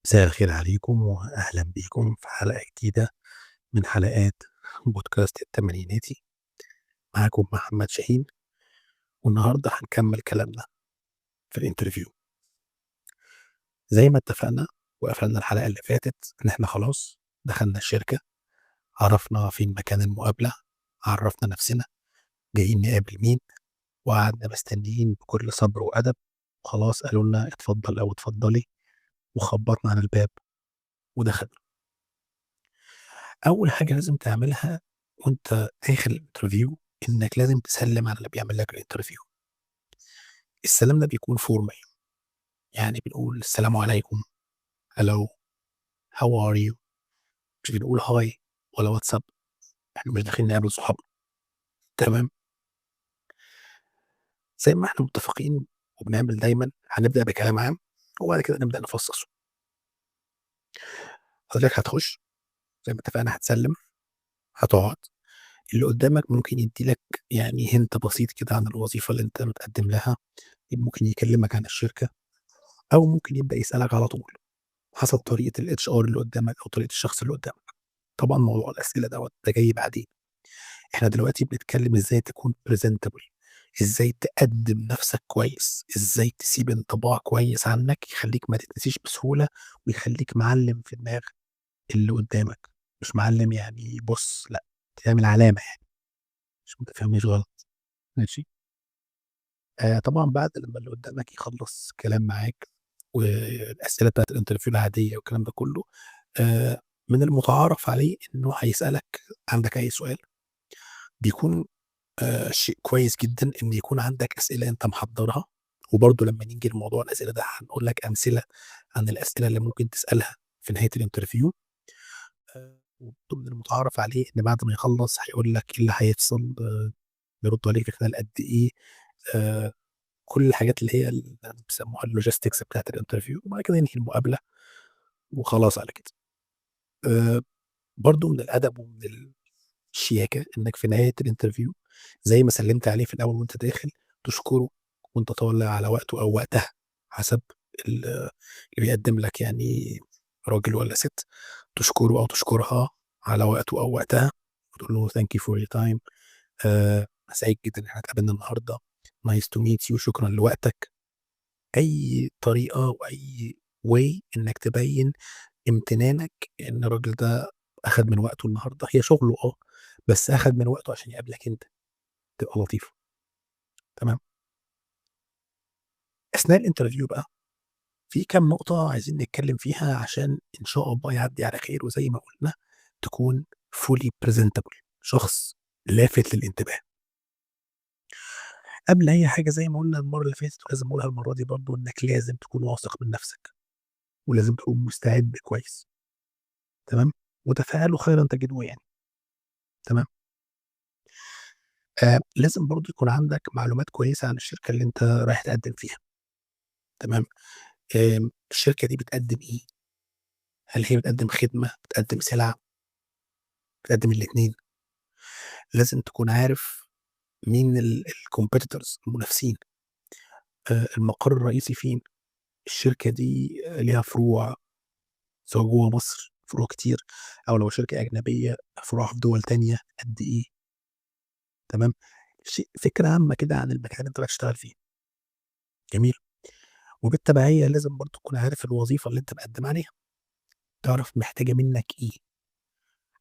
مساء الخير عليكم وأهلا بيكم في حلقة جديدة من حلقات بودكاست التمانيناتي. معاكم محمد شاهين، والنهاردة هنكمل كلامنا في ال interview. زي ما اتفقنا وقفلنا الحلقة اللي فاتت إن احنا خلاص دخلنا الشركة، عرفنا فين مكان المقابلة، عرفنا نفسنا جايين نقابل مين، وقعدنا مستنيين بكل صبر وأدب، وخلاص قالوا لنا اتفضل أو اتفضلي، وخبطنا على الباب ودخلنا. أول حاجة لازم تعملها وأنت داخل ال interview إنك لازم تسلم على اللي بيعمل لك ال interview. السلام ده بيكون formal، يعني بنقول السلام عليكم، hello، how are you، مش بنقول hi ولا what's up، احنا مش داخلين نقابل صحابنا. تمام؟ زي ما احنا متفقين وبنعمل دايما، هنبدأ بكلام عام وبعد كده نبدأ نفصصه. حضرتك هتخش زي ما اتفقنا، هتسلم، هتقعد، اللي قدامك ممكن يدي لك يعني hint بسيط كده عن الوظيفة اللي انت متقدم لها، ممكن يكلمك عن الشركة، أو ممكن يبدأ يسألك على طول حسب طريقة ال HR اللي قدامك أو طريقة الشخص اللي قدامك. طبعا موضوع الأسئلة دوت ده جاي بعدين، احنا دلوقتي بنتكلم ازاي تكون presentable، ازاي تقدم نفسك كويس، ازاي تسيب انطباع كويس عنك يخليك ما تتنسيش بسهولة ويخليك معلم في دماغ اللي قدامك. مش معلم يعني بص، لا، تعمل علامة يعني، مش متفهمنيش غلط، ماشي؟ طبعا بعد لما اللي قدامك يخلص كلام معاك والأسئلة بتاعت ال interview العادية والكلام ده كله، من المتعارف عليه إنه هيسألك عندك أي سؤال. بيكون شيء كويس جدًا إن يكون عندك أسئلة أنت محضرها، وبرضه لما نيجي لموضوع الأسئلة ده هنقول لك أمثلة عن الأسئلة اللي ممكن تسألها في نهاية ال interview. وبرضه من المتعارف عليه إن بعد ما يخلص هيقول لك إيه اللي هيحصل، بيردوا عليك في خلال قد إيه، كل الحاجات اللي هي بيسموها ال logistics بتاعة ال interview، وبعد كده ينهي المقابلة وخلاص على كده. برضه من الأدب ومن الشياكة إنك في نهاية ال interview زي ما سلمت عليه في الأول وأنت داخل تشكره وأنت طالع على وقته أو وقتها حسب اللي بيقدم لك، يعني راجل ولا ست، تشكره أو تشكرها على وقته أو وقتها وتقول له thank you for your time، سعيد جدًا إن إحنا اتقابلنا النهارده، nice to meet you، شكرًا لوقتك. أي طريقة وأي way إنك تبين امتنانك إن الراجل ده أخد من وقته النهارده، هي شغله بس أخد من وقته عشان يقابلك أنت، تبقى لطيفة. تمام؟ أثناء ال interview بقى في كام نقطة عايزين نتكلم فيها عشان إن شاء الله يعدي على خير، وزي ما قلنا تكون fully presentable، شخص لافت للانتباه. قبل أي حاجة زي ما قلنا المرة اللي فاتت ولازم أقولها المرة دي برضه، إنك لازم تكون واثق من نفسك ولازم تكون مستعد كويس. تمام؟ وتفاءلوا خيرا تجدوه يعني. تمام؟ لازم برضه يكون عندك معلومات كويسة عن الشركة اللي أنت رايح تقدم فيها. تمام؟ الشركة دي بتقدم إيه؟ هل هي بتقدم خدمة؟ بتقدم سلعة؟ بتقدم الاتنين؟ لازم تكون عارف مين ال competitors، المنافسين، المقر الرئيسي فين، الشركة دي ليها فروع سواء جوه مصر فروع كتير، أو لو شركة أجنبية فروعها في دول تانية قد إيه. تمام؟ فكرة عامة كده عن المكان اللي أنت رايح تشتغل فيه. جميل. وبالتبعية لازم برضه تكون عارف الوظيفة اللي أنت مقدم عليها، تعرف محتاجة منك إيه،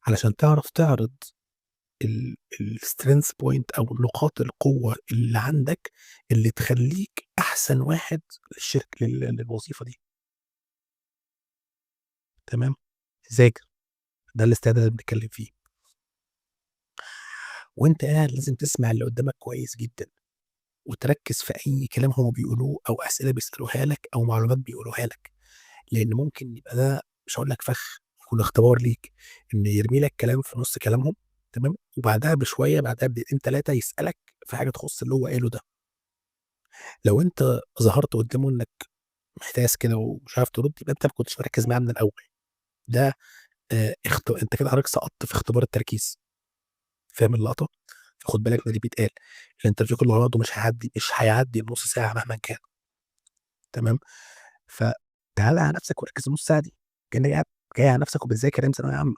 علشان تعرف تعرض ال strength point أو نقاط القوة اللي عندك اللي تخلّيك أحسن واحد للشرك لل للوظيفة دي. تمام؟ ذاكر، ده الاستعداد اللي بنتكلم فيه. وأنت قاعد لازم تسمع اللي قدامك كويس جدًا، وتركز في أي كلام هُم بيقولوه أو أسئلة بيسألوها لك أو معلومات بيقولوها لك، لإن ممكن يبقى ده مش هاقول لك فخ، يكون اختبار ليك، إن يرمي لك كلام في نُص كلامهم، تمام، وبعدها بشوية، بعدها بدقيقتين 3 يسألك في حاجة تخُص اللي هو قاله ده. لو أنت ظهرت قدامه إنك محتاس كده ومش عارف ترد، يبقى أنت ما كنتش مركز معاه من الأول. ده اخت أنت كده حضرتك سقطت في اختبار التركيز. فاهم اللقطة؟ فخُد بالك من اللي بيتقال. ال interview كله على بعضه مش هيعدي النُص ساعة مهمًا كان. تمام؟ تعالَ على نفسك وركّز النُص ساعة دي، كإنّك قاعد جاي على نفسك وبتذاكر أيام ثانوية عامة،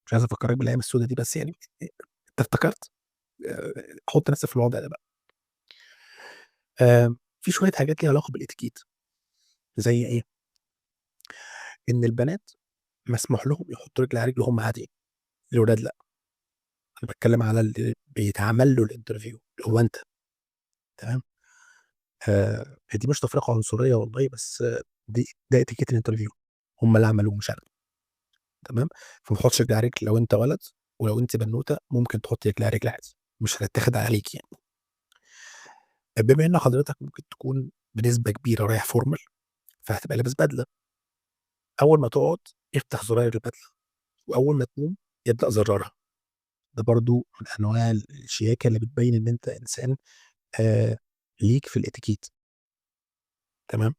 مش عايز أفكّرك بالأيام السودا دي بس يعني أنت افتكرت، حُط نفسك في الوضع ده بقى. في شوية حاجات ليها علاقة بالEtiquette زي إيه؟ إن البنات مسموح لهم يحطّوا رجل على رجل وهُم قاعدين، الولاد لأ. أنا باتكلّم على اللي بيتعمل له الinterview اللي هو أنت، تمام؟ هي دي مش تفرقة عنصرية والله، بس ده etiquette الinterview هم اللي عملوه مش أنا، تمام؟ فما تحطش رجل على رجل لو أنت ولد، ولو أنتِ بنوتة ممكن تحطّي رجل على رجل عادي، مش هتتاخد عليكِ يعني. بما إن حضرتك ممكن تكون بنسبة كبيرة رايح formal فهتبقى لابس بدلة. أول ما تقعد افتح زراير البدلة، وأول ما تقوم ابدأ زرّرها. ده برضه من أنواع الشياكة اللي بتبيّن إن أنت إنسان ليك في الetiquette. تمام؟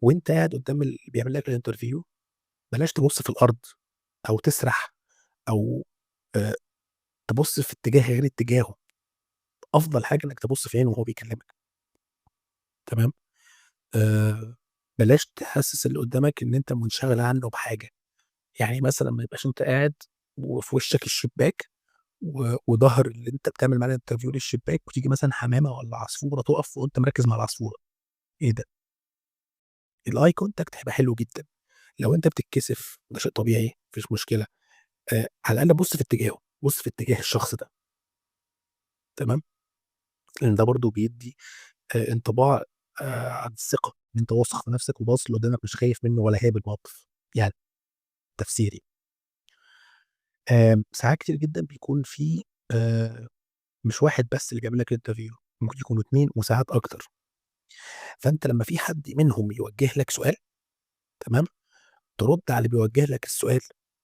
وأنت قاعد قدّام اللي بيعمل لك الinterview بلاش تبُص في الأرض أو تسرح أو تبُص في اتجاه غير اتجاهه. أفضل حاجة إنك تبُص في عينه وهو بيكلمك. تمام؟ بلاش تحسّس اللي قدّامك إن أنت منشغل عنه بحاجة. يعني مثلًا ما يبقاش أنت قاعد وفي وشّك الشباك وضهر اللي أنت بتعمل معاه الinterview للشباك وتيجي مثلًا حمامة والّا عصفورة تُقف وأنت مركّز مع العصفورة. إيه ده؟ الeye contact هيبقى حلو جدًا. لو أنت بتتكسف ده شيء طبيعي، ما فيش مشكلة. على الأقل بُص في اتجاهه، بُص في اتجاه الشخص ده. تمام؟ لإن ده برضه بيدّي انطباع عن الثقة، إن أنت واثق في نفسك وباصص للي قدامك مش خايف منه ولا هايب الموقف، يعني تفسيري. ساعات كتير جدًا بيكون في مش واحد بس اللي بيعمل لك الinterview، ممكن يكونوا 2 وساعات أكتر. فأنت لمّا في حد منهم يوجه لك سؤال، تمام، ترُد على اللي بيوجه لك السؤال،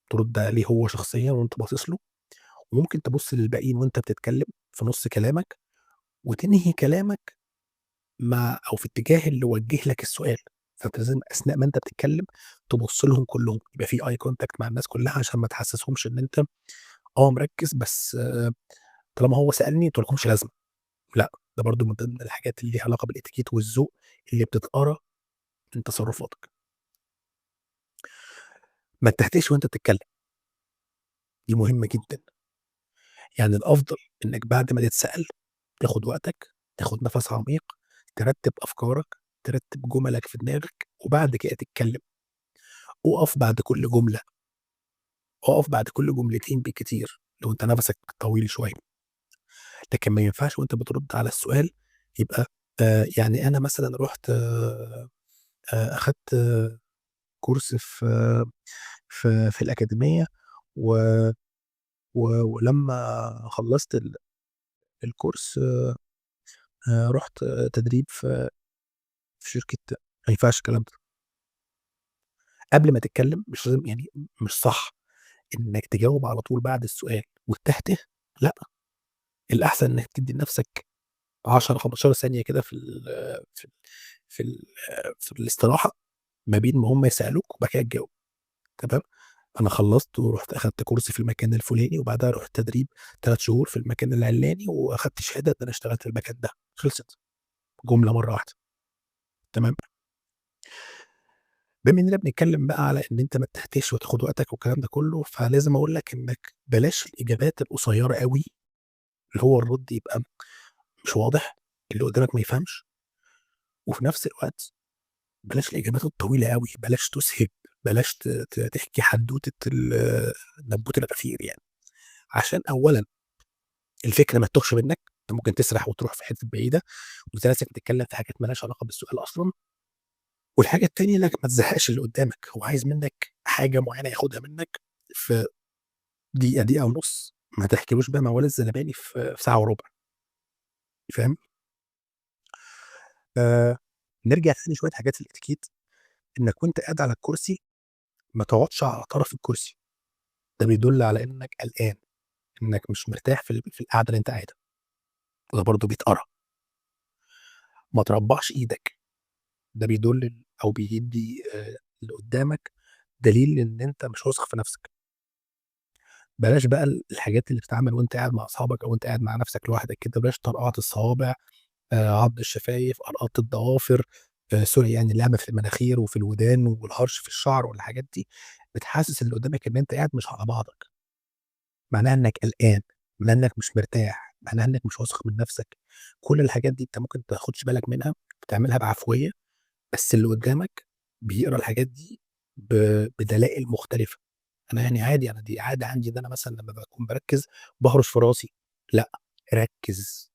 ترُد عليه هو شخصيًا وأنت باصص له، وممكن تبُص للباقيين وأنت بتتكلم في نُص كلامك، وتنهي كلامك مع أو في اتجاه اللي وجه لك السؤال. فأنت لازم أثناء ما أنت بتتكلم تبُص لهم كلهم، يبقى في eye contact مع الناس كلها عشان ما تحسسهمش إن أنت مركز بس طالما هو سألني أنتم ما لكمش لازمة. لأ، ده برضه من ضمن الحاجات اللي ليها علاقة بالEtiquette والذوق اللي بتتقرا من تصرفاتك. ما تتهتهش وأنت بتتكلم. دي مهمة جدًا. يعني الأفضل إنك بعد ما تتسأل تاخد وقتك، تاخد نفس عميق، ترتب أفكارك، ترتب جملك في دماغك، وبعد كده تتكلم. اُقف بعد كل جملة. اُقف بعد كل جملتين بالكتير لو أنت نفسك طويل شوية. لكن ما ينفعش وأنت بترد على السؤال يبقى يعني أنا مثلًا رُحت أخدت كورس في الأكاديمية و و ولمّا خلّصت الكورس رُحت تدريب في شركة. ما ينفعش الكلام ده. قبل ما تتكلم مش لازم، يعني مش صح إنك تجاوب على طول بعد السؤال وتتهته، لأ، الأحسن إنك تدّي لنفسك 10، 15 ثانية كده في ال في الاستراحة ما بين ما هم يسألوك وبعد كده تجاوب، تمام؟ أنا خلّصت ورُحت أخدت كورس في المكان الفلاني، وبعدها رُحت تدريب 3 شهور في المكان العلاني، وأخدت شهادة إن أنا اشتغلت في المكان ده، خلصت. جملة مرّة واحدة. تمام؟ بما إننا بنتكلم بقى على إن أنت ما تتهتهش وتاخد وقتك والكلام ده كله، فلازم أقول لك إنك بلاش الإجابات القصيرة أوي، اللي هو الرد يبقى مش واضح، اللي قدامك ما يفهمش. وفي نفس الوقت بلاش الإجابات الطويلة أوي، بلاش تسهب، بلاش تحكي حدوتة نبوت الغفير يعني. عشان أولًا الفكرة ما تتوهش منك، أنت ممكن تسرح وتروح في حتت بعيدة، وتلاقي نفسك بتتكلم في حاجات ما لهاش علاقة بالسؤال أصلًا. والحاجة التانية إنك ما تزهقش اللي قدامك، هو عايز منك حاجة معينة ياخدها منك في دقيقة، دقيقة ونص، ما تحكيلوش بقى موال الزلباني في ساعة وربع. فاهم؟ نرجع تاني شوية حاجات في الاتيكيت، إنك وأنت قاعد على الكرسي ما تقعدش على طرف الكرسي، ده بيدل على إنك قلقان، إنك مش مرتاح في القعدة اللي أنت قاعدها، وده برضه بيتقرا. ما تربعش إيدك، ده بيدل أو بيدي اللي قدامك دليل إن أنت مش واثق في نفسك. بلاش بقى الحاجات اللي بتتعمل وأنت قاعد مع أصحابك أو وأنت قاعد مع نفسك لوحدك كده، بلاش طرقعة الصوابع، عض الشفايف، قرقطة الضوافر، Sorry يعني اللعب في المناخير وفي الودان والهرش في الشعر والحاجات دي، بتحسس اللي قدامك إن أنت قاعد مش على بعضك. معناها إنك قلقان، معناها إنك مش مرتاح، معناها إنك مش واثق من نفسك. كل الحاجات دي أنت ممكن ما تاخدش بالك منها، بتعملها بعفوية، بس اللي قدامك بيقرا الحاجات دي بدلائل مختلفة. أنا يعني عادي، أنا دي عادة عندي إن أنا مثلًا لمّا باكون باركّز باهرش في راسي، لأ، ركّز.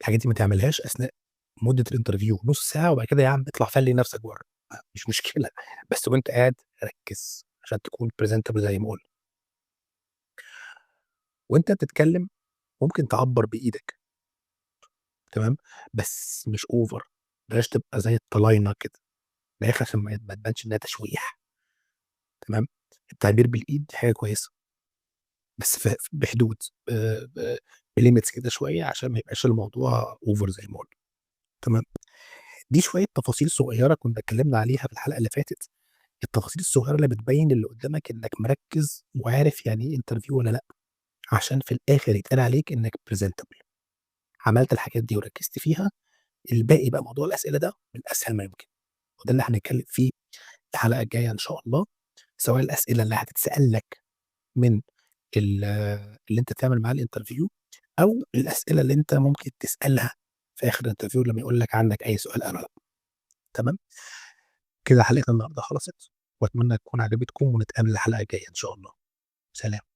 الحاجات دي ما تعملهاش أثناء مدة الinterview نُص ساعة وبعد كده يا عم اطلع فلّي نفسك برّه، مش مشكلة، بس وأنت قاعد ركّز عشان تكون presentable زي ما قُلنا. وأنت بتتكلم ممكن تعبّر بإيدك. تمام، بس مش over، بلاش تبقى زي الطلاينة كده، من الآخر عشان ما تبانش إنها تشويح. تمام، التعبير بالإيد دي حاجة كويسة. بس بحدود، ب ب بlimits كده شوية عشان ما يبقاش الموضوع over زي ما قُلنا. تمام، دي شوية تفاصيل صغيرة كنا اتكلمنا عليها في الحلقة اللي فاتت، التفاصيل الصغيرة اللي بتبين للي قدامك إنك مركّز وعارف يعني إيه interview والّا لأ، عشان في الآخر يتقال عليك إنك presentable. عملت الحاجات دي وركّزت فيها، الباقي بقى موضوع الأسئلة ده من أسهل ما يمكن، وده اللي هنتكلم فيه الحلقة الجاية إن شاء الله، سواء الأسئلة اللي هتتسأل لك من اللي أنت تعمل معاه الinterview أو الأسئلة اللي أنت ممكن تسألها في آخر الinterview لمّا يقول لك عندك أي سؤال أو لأ. تمام؟ كده حلقتنا النهارده خلصت، وأتمنى تكون عجبتكم ونتقابل الحلقة الجاية إن شاء الله. سلام.